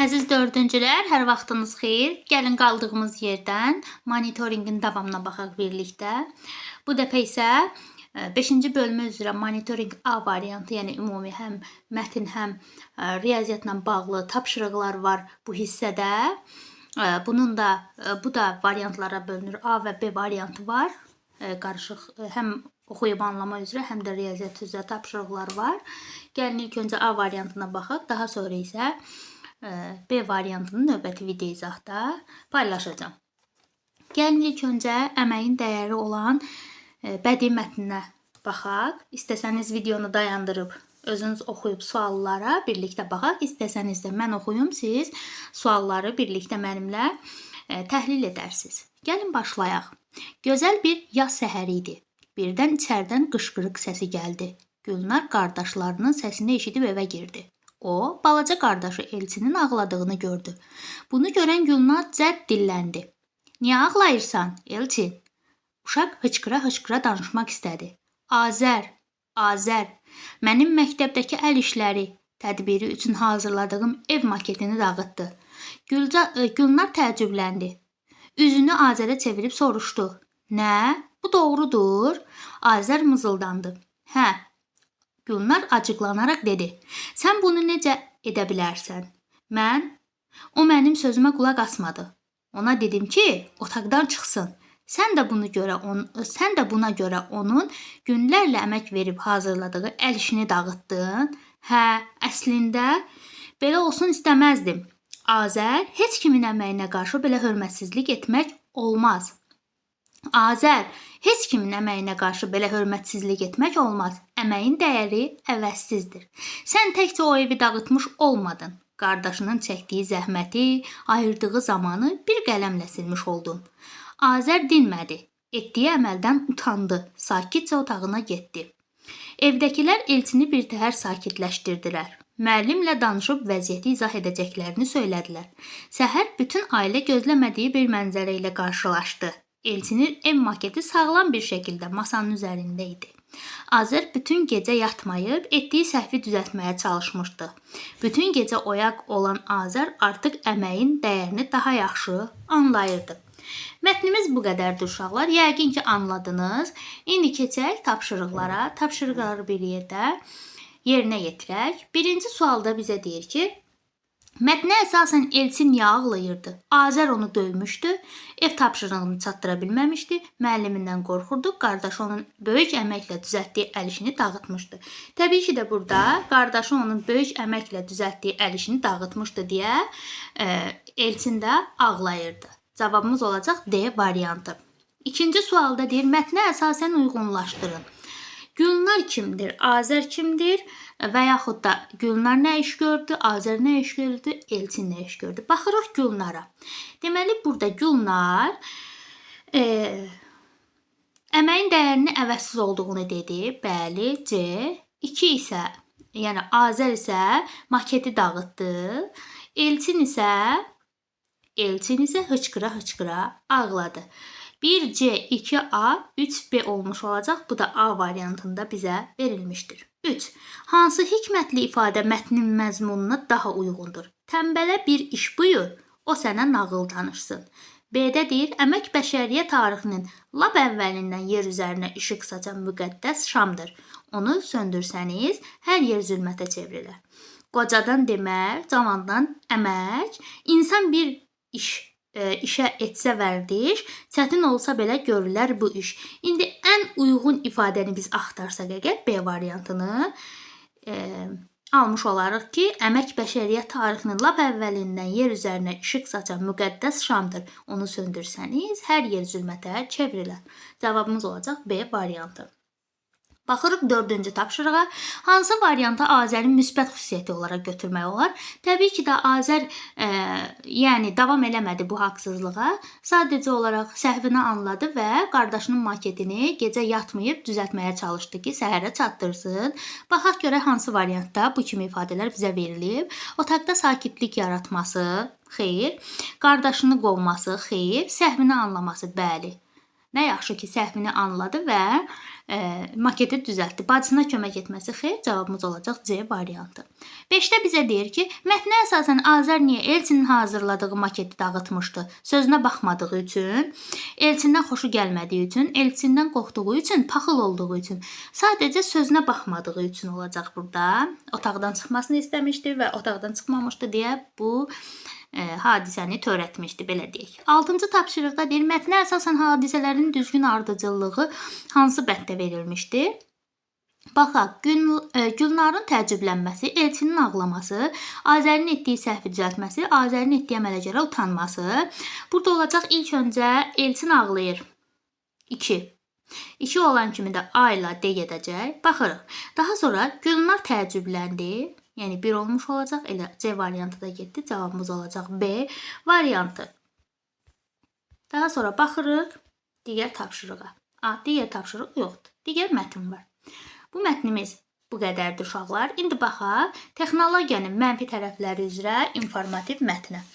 Əziz dördüncülər, hər vaxtınız xeyir. Gəlin qaldığımız yerdən monitorinqin davamına baxaq birlikdə. Bu dəfə isə 5-ci bölmə üzrə monitorinq A variantı, yəni ümumi həm mətn, həm riyaziyyatla bağlı tapşırıqlar var bu hissədə. Bunun da bu da variantlara bölünür. A və B variantı var. Qarışıq həm oxuyub anlama üzrə, həm də riyaziyyat üzrə tapşırıqlar var. Gəlin ilk öncə A variantına baxaq, daha sonra isə B variantını növbəti video izahda paylaşacağam. Gəlin ilk öncə əməyin dəyəri olan bədii mətninə baxaq. İstəsəniz videonu dayandırıb özünüz oxuyub suallara birlikdə baxaq. İstəsəniz də mən oxuyum, siz sualları birlikdə mənimlə təhlil edərsiniz. Gəlin başlayaq. Gözəl bir yaz səhəri idi. Birdən içəridən qışqırıq səsi gəldi. Gülnar qardaşlarının səsini eşidib evə girdi. O, balaca qardaşı Elçinin ağladığını gördü. Bunu görən Gülnar cəld dilləndi. Niyə ağlayırsan, Elçin? Uşaq hıçqıra-hıçqıra danışmaq istədi. Azər, Azər, mənim məktəbdəki əl işləri tədbiri üçün hazırladığım ev maketini dağıtdı. Gülnar təəccübləndi. Üzünü Azərə çevirib soruşdu. Nə? Bu doğrudur? Azər mızıldandı. Hə. Gülnar acıqlanaraq dedi. Sən bunu necə edə bilərsən? Mən? O mənim sözümə qulaq asmadı. Ona dedim ki, otaqdan çıxsın. Sən də buna görə onun günlərlə əmək verib hazırladığı əl işini dağıtdın. Hə, əslində belə olsun istəməzdim. Azər, heç kimin əməyinə qarşı belə hörmətsizlik etmək olmaz. Azər, heç kimin əməyinə qarşı belə hörmətsizlik etmək olmaz. Əməyin dəyəri əvəzsizdir. Sən təkcə o evi dağıtmış olmadın. Qardaşının çəkdiyi zəhməti, ayırdığı zamanı bir qələmlə silmiş oldun. Azər dinmədi. Etdiyi əməldən utandı. Sakitcə otağına getdi. Evdəkilər Elçini bir təhər sakitləşdirdilər. Müəllimlə danışıb vəziyyəti izah edəcəklərini söylədilər. Səhər bütün ailə gözləmədiyi bir mənzərə ilə qarşılaşdı. Elçinin ev maketi sağlam bir şəkildə masanın üzərində idi. Azər bütün gecə yatmayıb etdiyi səhvi düzəltməyə çalışmışdı. Bütün gecə oyaq olan Azər artıq əməyin dəyərini daha yaxşı anlayırdı. Mətnimiz bu qədərdir uşaqlar. Yəqin ki anladınız. İndi keçək tapşırıqlara. Tapşırıqları bir yerdə yerinə yetirək. Birinci sualda bizə deyir ki, mətnə əsasən Elçin niyə ağlayırdı? Azər onu döymüşdü, ev tapşırığını çatdıra bilməmişdi, müəllimindən qorxurdu, qardaşı onun böyük əməklə düzəltdiyi əl işini dağıtmışdı. Təbii ki də burada qardaşı onun böyük əməklə düzəltdiyi əl işini dağıtmışdı deyə Elçin də ağlayırdı. Cavabımız olacaq D variantı. İkinci sualda deyir, mətnə əsasən uyğunlaşdırın. Gülnar kimdir? Azər kimdir? Və yaxud da Gülnar nə iş gördü? Azər nə iş gördü? Elçin nə iş gördü? Baxırıq Gülnara. Deməli, burada Gülnar əməyin dəyərini əvəzsiz olduğunu dedi. Bəli, C. 2 isə, yəni Azər isə maketi dağıtdı. Elçin isə hıçqıra-hıçqıra ağladı. 1C, 2A, 3B olmuş olacaq. Bu da A variantında bizə verilmişdir. 3. Hansı hikmətli ifadə mətnin məzmununa daha uyğundur? Tənbələ bir iş buyur, o sənə nağıl danışsın. B-də deyir, əmək bəşəriyyə tarixinin lap əvvəlindən yer üzərinə işıq saçan müqəddəs şamdır. Onu söndürsəniz, hər yer zülmətə çevrilər. Qocadan demək, cavandan əmək, insan bir işə etsə vərdiş, çətin olsa belə görülər bu iş. İndi ən uyğun ifadəni biz axtarsaq əgər B variantını almış olarıq ki, əmək bəşəriyyət tarixinin lap əvvəlindən yer üzərinə işıq saçan müqəddəs şamdır. Onu söndürsəniz, hər yer zülmətə çevrilər. Cavabımız olacaq B variantı. Baxırıq dördüncü tapşırığa. Hansı variantı Azərin müsbət xüsusiyyəti olaraq götürmək olar? Təbii ki də Azər yəni davam eləmədi bu haqsızlığa. Sadəcə olaraq səhvini anladı və qardaşının maketini gecə yatmayıb düzəltməyə çalışdı ki, səhərə çatdırsın. Baxaq görək hansı variantda bu kimi ifadələr bizə verilib. Otaqda sakitlik yaratması, xeyr. Qardaşını qovması, xeyr. Səhvini anlaması, bəli. Nə yaxşı ki, səhvini anladı və maketi düzəltdi. Bacısına kömək etməsi xeyr, cavabımız olacaq C variantı. 5-də bizə deyir ki, mətnə əsasən Azər niyə Elçinin hazırladığı maketi dağıtmışdı? Sözünə baxmadığı üçün, Elçindən xoşu gəlmədiyi üçün, Elçindən qorxduğu üçün, paxıl olduğu üçün. Sadəcə sözünə baxmadığı üçün olacaq burada. Otaqdan çıxmasını istəmişdi və otaqdan çıxmamışdı deyə bu hadisəni törətmişdi, belə deyək. 6-cı tapşırıqda deyir, mətnə əsasən hadisələrin düzgün ardıcıllığı hansı bənddə verilmişdi? Baxaq, Gülnarın təəccüblənməsi, Elçinin ağlaması, Azərin etdiyi səhvi düzəltməsi, Azərin etdiyi əmələ görə utanması. Burada olacaq ilk öncə Elçin ağlayır. 2. 2 olan kimi də A ilə D gedəcək. Baxırıq. Daha sonra Gülnar təəccübləndi. Yəni 1 olmuş olacaq. Elə C variantı da getdi. Cavabımız olacaq B variantı. Daha sonra baxırıq digər tapşırığa. Digər tapşırıq yoxdur. Digər mətn var. Bu mətnimiz bu qədərdir uşaqlar. İndi baxaq texnologiyanın mənfi tərəfləri üzrə informativ mətnə.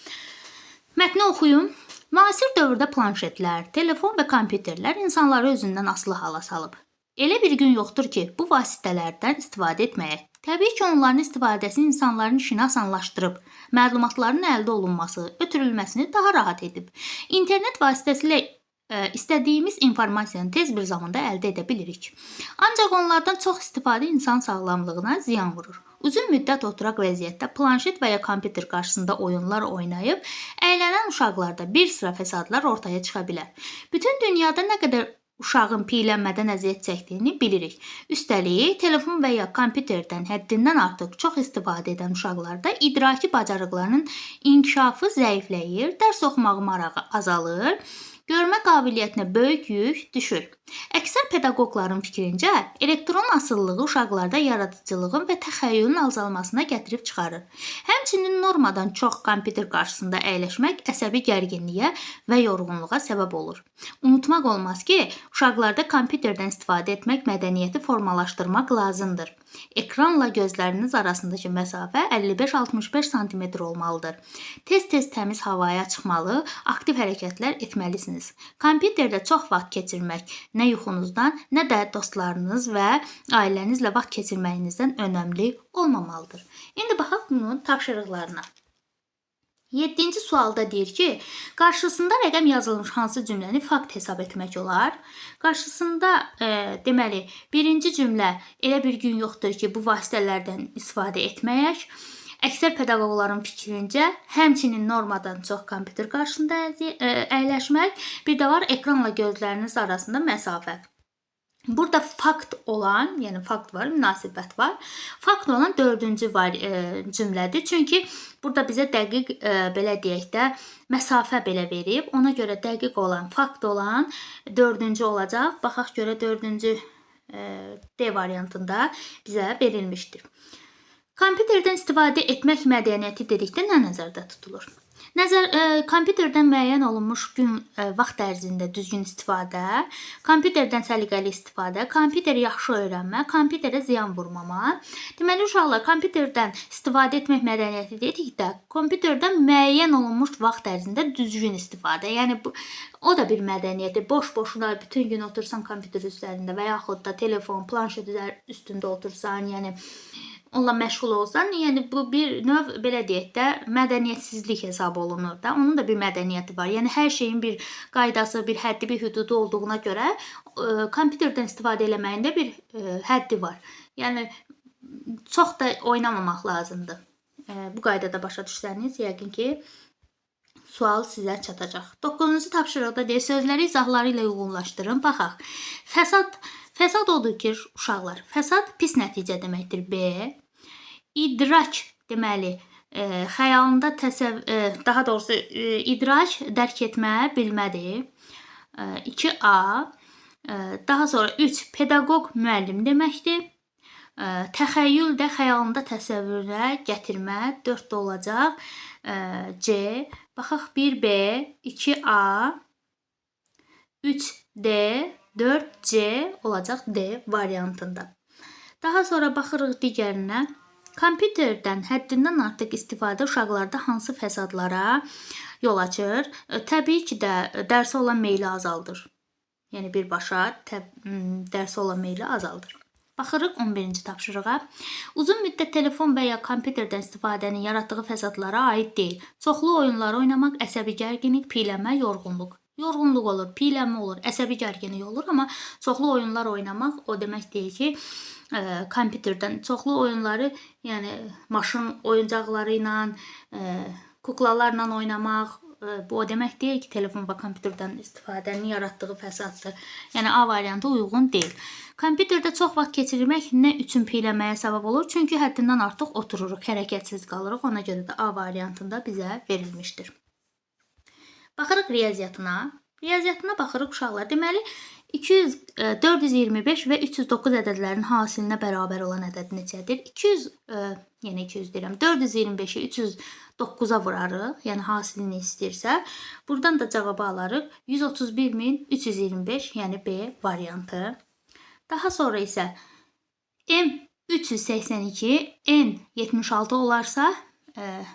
Mətni oxuyum. Müasir dövrdə planşetlər, telefon və kompüterlər insanları özündən asılı hala salıb. Elə bir gün yoxdur ki, bu vasitələrdən istifadə etməyək. Təbii ki, onların istifadəsi insanların işini asanlaşdırıb, məlumatların əldə olunması, ötürülməsini daha rahat edib. İnternet vasitəsilə istədiyimiz informasiyanı tez bir zamanda əldə edə bilirik. Ancaq onlardan çox istifadə insan sağlamlığına ziyan vurur. Uzun müddət oturaq vəziyyətdə planşet və ya kompüter qarşısında oyunlar oynayıb əylənən uşaqlarda bir sıra fəsadlar ortaya çıxa bilər. Bütün dünyada nə qədər uşağın piylənmədən əziyyət çəkdiyini bilirik. Üstəlik, telefon və ya kompüterdən həddindən artıq çox istifadə edən uşaqlarda idraki bacarıqlarının inkişafı zəifləyir, dərs oxumaq marağı azalır, görmə qabiliyyətinə böyük yük düşür. Əksər pedaqoqların fikrincə, elektron asılılığı uşaqlarda yaradıcılığın və təxəyyülün azalmasına gətirib çıxarır. Həmçinin normadan çox kompüter qarşısında əyləşmək əsəbi gərginliyə və yorğunluğa səbəb olur. Unutmaq olmaz ki, uşaqlarda kompüterdən istifadə etmək mədəniyyəti formalaşdırmaq lazımdır. Ekranla gözləriniz arasındakı məsafə 55-65 sm olmalıdır. Tez-tez təmiz havaya çıxmalı, aktiv hərəkətlər etməlisiniz. Kompüterdə çox vaxt keçirmək nə yuxunuzdan, nə də dostlarınız və ailənizlə vaxt keçirməyinizdən önəmli olmamalıdır. İndi baxaq bunun tapşırıqlarına. 7-ci sualda deyir ki, qarşısında rəqəm yazılmış hansı cümləni fakt hesab etmək olar? Qarşısında deməli, birinci cümlə elə bir gün yoxdur ki, bu vasitələrdən istifadə etməyək. Əksər pedaqoqların fikrincə, həmçinin normadan çox kompüter qarşısında əyləşmək, bir də var ekranla gözləriniz arasında məsafə. Burada fakt olan, yəni fakt var, münasibət var. Fakt olan dördüncü var cümlədir. Çünki burada bizə dəqiq belə deyək də məsafə belə verib. Ona görə dəqiq olan, fakt olan dördüncü olacaq. Baxaq görə dördüncü D variantında bizə verilmişdir. Kompüterdən istifadə etmək mədəniyyəti dedikdə nə nəzərdə tutulur? Kompüterdən müəyyən olunmuş gün vaxt ərzində düzgün istifadə, kompüterdən səliqəli istifadə, kompüteri yaxşı öyrənmə, kompüterə ziyan vurmama. Deməli uşaqlar, kompüterdən istifadə etmək mədəniyyəti dedikdə, kompüterdən müəyyən olunmuş vaxt ərzində düzgün istifadə. Yəni bu o da bir mədəniyyətdir. Boş-boşuna bütün gün otursan kompüter üzərində və yaxud da telefon, planşet üstündə otursan, yəni onunla məşğul olsan, yəni bu bir növ belə deyək də mədəniyyətsizlik hesab olunur da. Onun da bir mədəniyyəti var. Yəni hər şeyin bir qaydası, bir həddi, bir hüdudu olduğuna görə kompüterdən istifadə eləməyin də bir həddi var. Yəni çox da oynamamaq lazımdır. Bu qaydada başa düşsəniz, yəqin ki sual sizə çatacaq. 9-cu tapşırıqda deyir, sözləri izahları ilə uyğunlaşdırın. Baxaq. Fəsad odur ki, uşaqlar, fəsad pis nəticə deməkdir. B. İdrak deməli, xəyalında daha doğrusu idrak dərk etmə, bilmədir. 2A. Daha sonra 3 pedaqoq müəllim deməkdir. Təxəyyül də xəyalında təsəvvürə gətirmə 4 də olacaq. C. Baxaq 1B, 2A, 3D, 4C olacaq D variantında. Daha sonra baxırıq digərinə. Kompüterdən həddindən artıq istifadə uşaqlarda hansı fəsadlara yol açır? Təbii ki də dərsə olan meyli azaldır. Yəni birbaşa dərsə olan meyli azaldır. Baxırıq 11-ci tapşırığa. Uzun müddət telefon və ya kompüterdən istifadənin yaratdığı fəsadlara aid deyil. Çoxlu oyunlar oynamaq, əsəbi gərginlik, piylənmə, yorğunluq. Yorğunluq olur, piylənmə olur, əsəbi gərginlik olur, amma çoxlu oyunlar oynamaq o demək deyil ki, kompüterdən çoxlu oyunları, yəni maşın oyuncaqları ilə, kuklalarla oynamaq, bu o demək deyil ki, telefon və kompüterdən istifadənin yaratdığı fəsaddır. Yəni A variantı uyğun deyil. Kompüterdə çox vaxt keçirmək nə üçün piylənməyə səbəb olur? Çünki həddindən artıq otururuq, hərəkətsiz qalırıq. Ona görə də A variantında bizə verilmişdir. Baxırıq riyaziyyatına. Riyaziyyatına baxırıq uşaqlar. Deməli, 200, 425 və 309 ədədlərinin hasilinə bərabər olan ədəd neçədir? 200, yenə 200 deyirəm. 425-i 309-a vurarıq. Yəni hasilini istəyirsə, buradan da cavabı alarıq. 131.325, yəni B variantı. Daha sonra isə M 382, N 76 olarsa,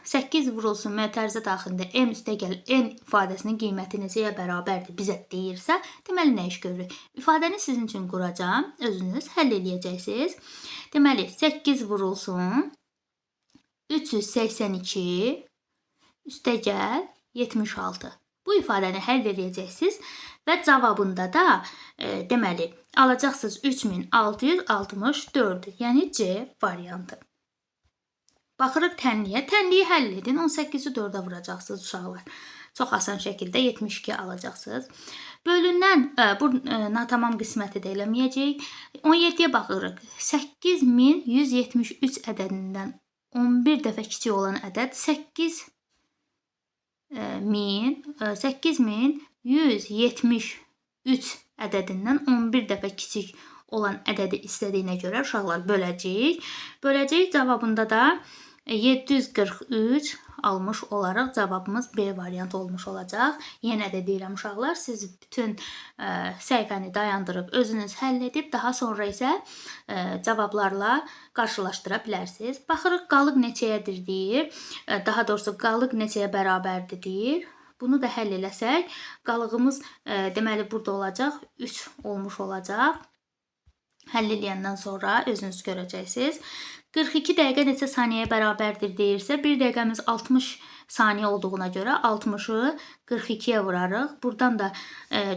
8 vurulsun mötərizə daxilində M üstəgəl N ifadəsinin qiyməti neçəyə bərabərdir bizə deyirsə, deməli nə iş görürük? İfadəni sizin üçün quracağam, özünüz həll eləyəcəksiniz. Deməli 8 vurulsun 382 üstəgəl 76. Bu ifadəni həll eləyəcəksiniz və cavabında da deməli alacaqsınız 3664, yəni C variantı. Baxırıq tənliyə. Tənliyi həll edin. 18-i 4-ə vuracaqsınız uşaqlar. Çox asan şəkildə 72 alacaqsınız. Bölünən bu natamam qisməti də eləməyəcəyik. 17-yə baxırıq. 8173 ədədindən 11 dəfə kiçik olan ədəd 8173 ədədindən 11 dəfə kiçik olan ədədi istədiyinə görə uşaqlar böləcəyik. Böləcəyik, cavabında da 743 almış olaraq cavabımız B variantı olmuş olacaq. Yenə də deyirəm uşaqlar, siz bütün səhifəni dayandırıb özünüz həll edib, daha sonra isə cavablarla qarşılaşdıra bilərsiniz. Baxırıq qalıq neçəyədir deyir, daha doğrusu qalıq neçəyə bərabərdir deyir. Bunu da həll eləsək, qalığımız deməli burada olacaq, 3 olmuş olacaq. Həll eləyəndən sonra özünüz görəcəksiniz. 42 dəqiqə neçə saniyəyə bərabərdir deyirsə, bir dəqiqəmiz 60 saniyə olduğuna görə 60-ı 42-yə vurarıq. Buradan da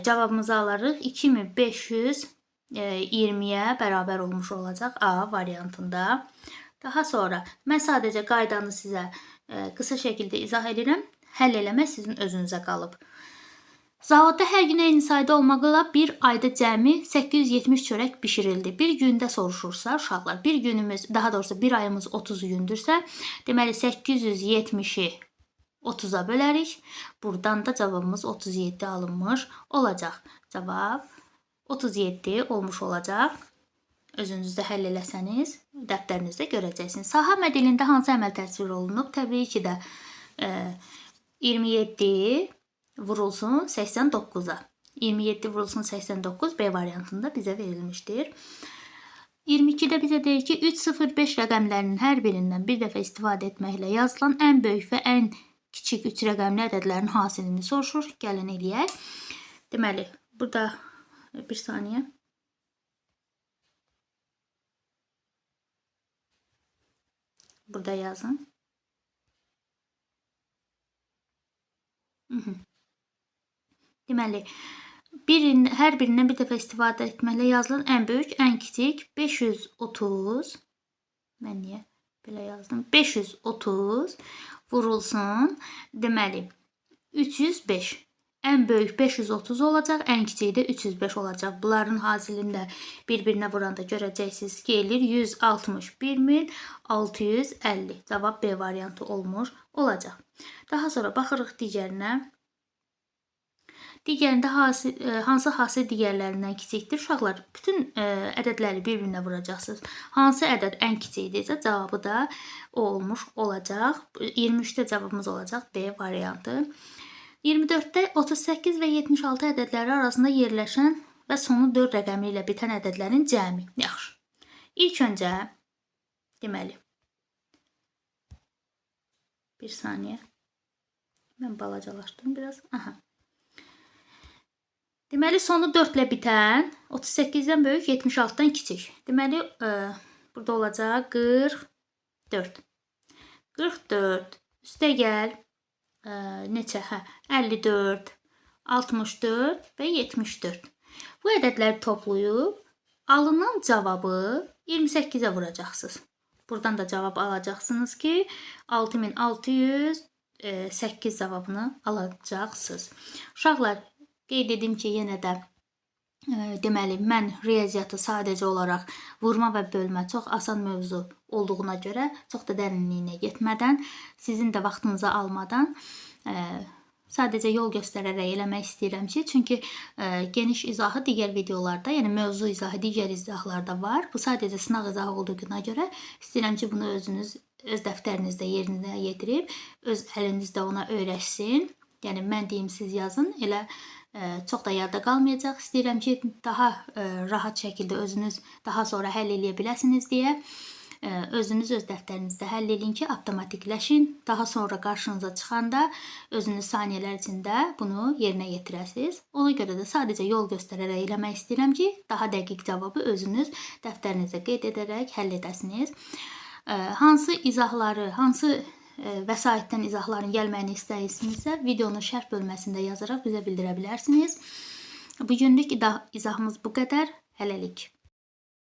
cavabımızı alarıq. 2520-yə bərabər olmuş olacaq A variantında. Daha sonra mən sadəcə qaydanı sizə qısa şəkildə izah edirəm. Həll eləmək sizin özünüzə qalıb. Zavodda hər gün eyni sayda olmaqla bir ayda cəmi 870 çörək bişirildi. Bir gündə soruşursa uşaqlar, bir günümüz, daha doğrusu bir ayımız 30 gündürsə, deməli 870-i 30-a bölərik. Buradan da cavabımız 37 alınmış olacaq. Cavab 37 olmuş olacaq. Özünüz də həll eləsəniz, dəftərinizdə görəcəksiniz. Sahə modelində hansı əməl təsvir olunub? Təbii ki də 27 vurulsun 89-a. 27 vurulsun 89 B variantında bizə verilmişdir. 22-də bizə deyir ki, 3, 0, 5 rəqəmlərinin hər birindən bir dəfə istifadə etməklə yazılan ən böyük və ən kiçik 3 rəqəmli ədədlərin hasilini soruşur. Gəlin eləyək. Deməli, burada bir saniyə. Burada yazın. Deməli, hər birindən bir dəfə istifadə etməklə yazılan ən böyük, ən kiçik 530. Mən niyə belə yazdım? 530 vurulsun. Deməli, 305. Ən böyük 530 olacaq, ən kiçiyi də 305 olacaq. Bunların hasilini də bir-birinə vuranda görəcəksiniz ki, eləyir 161.650. Cavab B variantı olmuş olacaq. Daha sonra baxırıq digərinə. Digərində hansı hasil digərlərindən kiçikdir? Uşaqlar, bütün ədədləri bir-birinə vuracaqsınız. Hansı ədəd ən kiçikdirsə, cavabı da o olmuş olacaq. 23-də cavabımız olacaq D variantı. 24-də 38 və 76 ədədləri arasında yerləşən və sonu 4 rəqəmi ilə bitən ədədlərin cəmi. Yaxşı. İlk öncə, deməli, bir saniyə. Mən balacalaşdım biraz. Aha. Deməli sonu 4 ilə bitən 38-dən böyük, 76-dan kiçik. Deməli burada olacaq 44. 44 üstə gəl neçə? Hə, 54, 64 və 74. Bu ədədləri toplayıb alınan cavabı 28-ə vuracaqsınız. Buradan da cavab alacaqsınız ki, 6608 cavabını alacaqsınız. Uşaqlar, qeyd edim ki, yenə də deməli mən riyaziyyatı sadəcə olaraq vurma və bölmə çox asan mövzu olduğuna görə çox da dərinliyinə getmədən, sizin də vaxtınızı almadan sadəcə yol göstərərək eləmək istəyirəm ki, çünki geniş izahı digər videolarda, yəni mövzu izahı digər izahlarda var. Bu sadəcə sınaq izahı olduğuna görə istəyirəm ki, bunu özünüz öz dəftərinizdə yerinə yetirib öz əlinizdə ona öyrəşsin. Yəni mən deyim, siz yazın. Elə çox da yadda qalmayacaq. İstəyirəm ki, daha rahat şəkildə özünüz daha sonra həll eləyə biləsiniz deyə özünüz öz dəftərinizdə həll eləyin ki, avtomatikləşin. Daha sonra qarşınıza çıxanda özünüz saniyələr içində bunu yerinə yetirəsiniz. Ona görə də sadəcə yol göstərərək eləmək istəyirəm ki, daha dəqiq cavabı özünüz dəftərinizdə qeyd edərək həll edəsiniz. Hansı izahları, hansı vəsaitdən izahların gəlməyini istəyirsinizsə, videonun şərh bölməsində yazaraq bizə bildirə bilərsiniz. Bugünlük izahımız bu qədər. Hələlik.